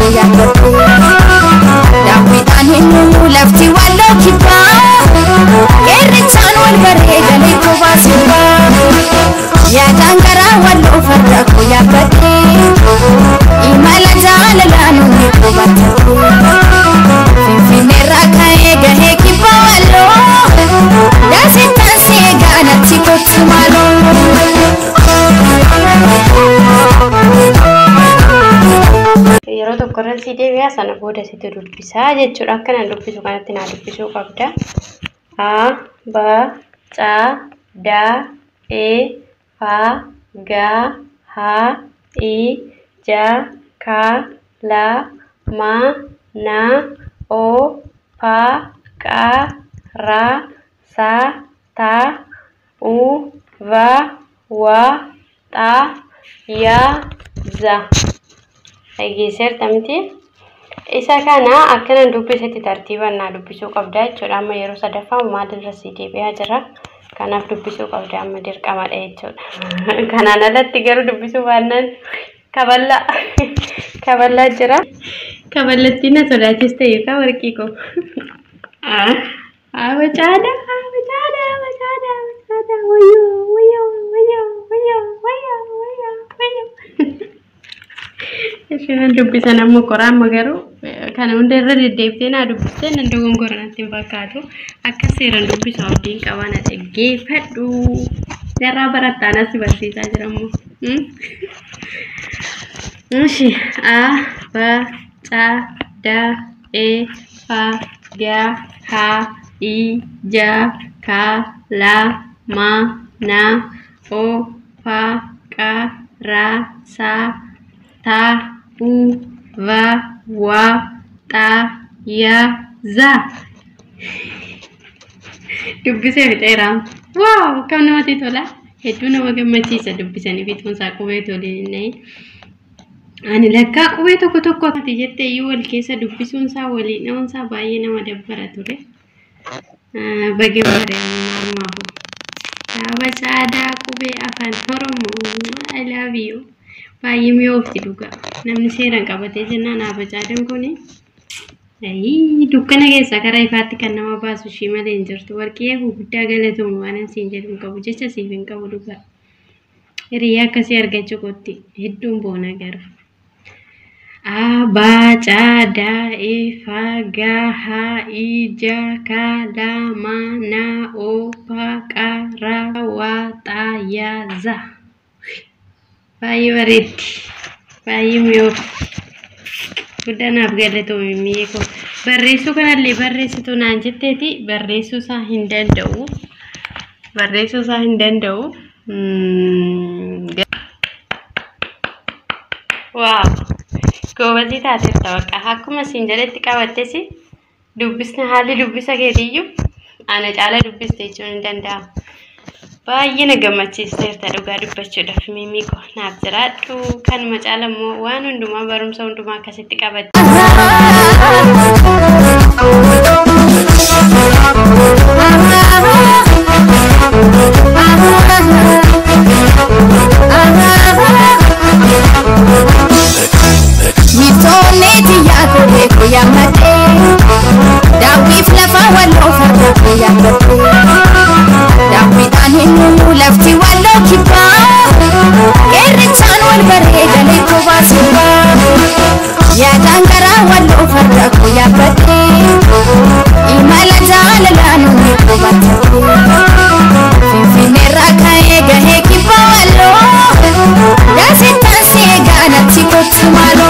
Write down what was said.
koo yaabbadhee daawwiidhaan hin uumu lafti walloo kibbaa qeerrichaan wal baree galee kophaa sirbaa yaadaan garaa walloo farda koo yaabbadhee imala jaalalaan onnee koo battadhee finfinneerraa ka'ee gahee kibbaa walloo daasittaan si eegaa natti kottu maaloo. Yeroo tokko irra si deebi'a sana booda sitti dubbisaa jechuudha. Akka naan dubbisu kanatti naa dubbisuu qabda. A, B, C, D, E, F, G, H, I, J, K, L, M, N, O, P, Q, R, S, T, U, V, W, X, Y, Z. Dhageesseerta miti. Isa kana akkanan dubbisetti tartiibaan naa dubbisuu qabda jechuudha. Amma yeroo sadaffaa maalirra si deebi'aa jira. Kanaaf dubbisuu qabda amma dirqamadha jechuudha. Kanaan alatti garuu dubbisuu baannaan kaballaa kaballaa jira. Kaballattiin na sodaachiste yookaan warqii koo. Abacaada abacaada abacaada abacaada wayyoo wayyoo wayyoo wayyoo wayyoo wayyoo wayyoo. Isheen dubbisan ammoo koraa amma garuu kana hunda irra deddeebitee naa dubbistee nan dogongora natti hin fakkaatu. Akka seeraan dubbisu abdiin qaba na dhaggeeffadhu. Narraa barattaa nas barsiisaa jira ammoo. Ishi A B C D E F G H I J K L M N O P Q R S T U V W X Y Z. Dubbisee fixeera. Waaw akkam namatti tola. Hedduu nama gammachiisa dubbisanii fixuun isaa qubee tolee. Ani lakkaa qubee tokko tokko ati jettee iyyuu wal keessa dubbisuun isaa waliin dha'uun isaa baay'ee nama dabbara ture. Baga bare maalumaafu. Abacaada qubee afaan Oromoo I love you. Baay'ee mi'oofti dhugaa. Namni seeraan qabatee jennaan abacaadaan kuni dukkana keessaa karaa ifaatti kan nama baasu ishii malee hin jirtu. Warqii guddaa galatoomu waan siin jedhu hin qabu jecha siif hin qabu dhugaa. Hiriyaa akkasii argachuu kootti hedduun boona garuu. A, B, C, D, E, F, G, H, I, J, K, L, M, N, O, P, Q, R, W, X, Y, Z. Baay'ee bareeddi. Baay'ee mi'oofti. Guddaa naaf galatoomi mi'ee koo. Barreessuu kanallee barreessitu naan jetteeti barreessuu isaa hin danda'u. Barreessuu isaa hin danda'u. Waaw! Goobazii taateerta bakka. Akkuma siin jedhetti qabattes dubbisni haalli dubbisa keetiyyuu ana caala dubbiste jechuun hin danda'amu. Baay'ee na gammachiisteerta dhugaa dubbachuudhaaf mimii koo naaf jiraadhu. Kanuma caala immoo waan hundumaa barumsa hundumaa akkasitti qabatte. Miiltonni xiyyaa kophee koo yaammadhee daawwiif lafa walloo farda koo yaabbadhee daawwiidhaan hin uumu lafti walloo kibbaa qeerrichaan wal baree galee kophaa sirbaa yaadaan garaa walloo farda koo yaabbadhee imala jaalalaan onnee koo battadhee finfinneerraa ka'ee gahee kibbaa walloo daasittaan si eegaa natti kottu maaloo.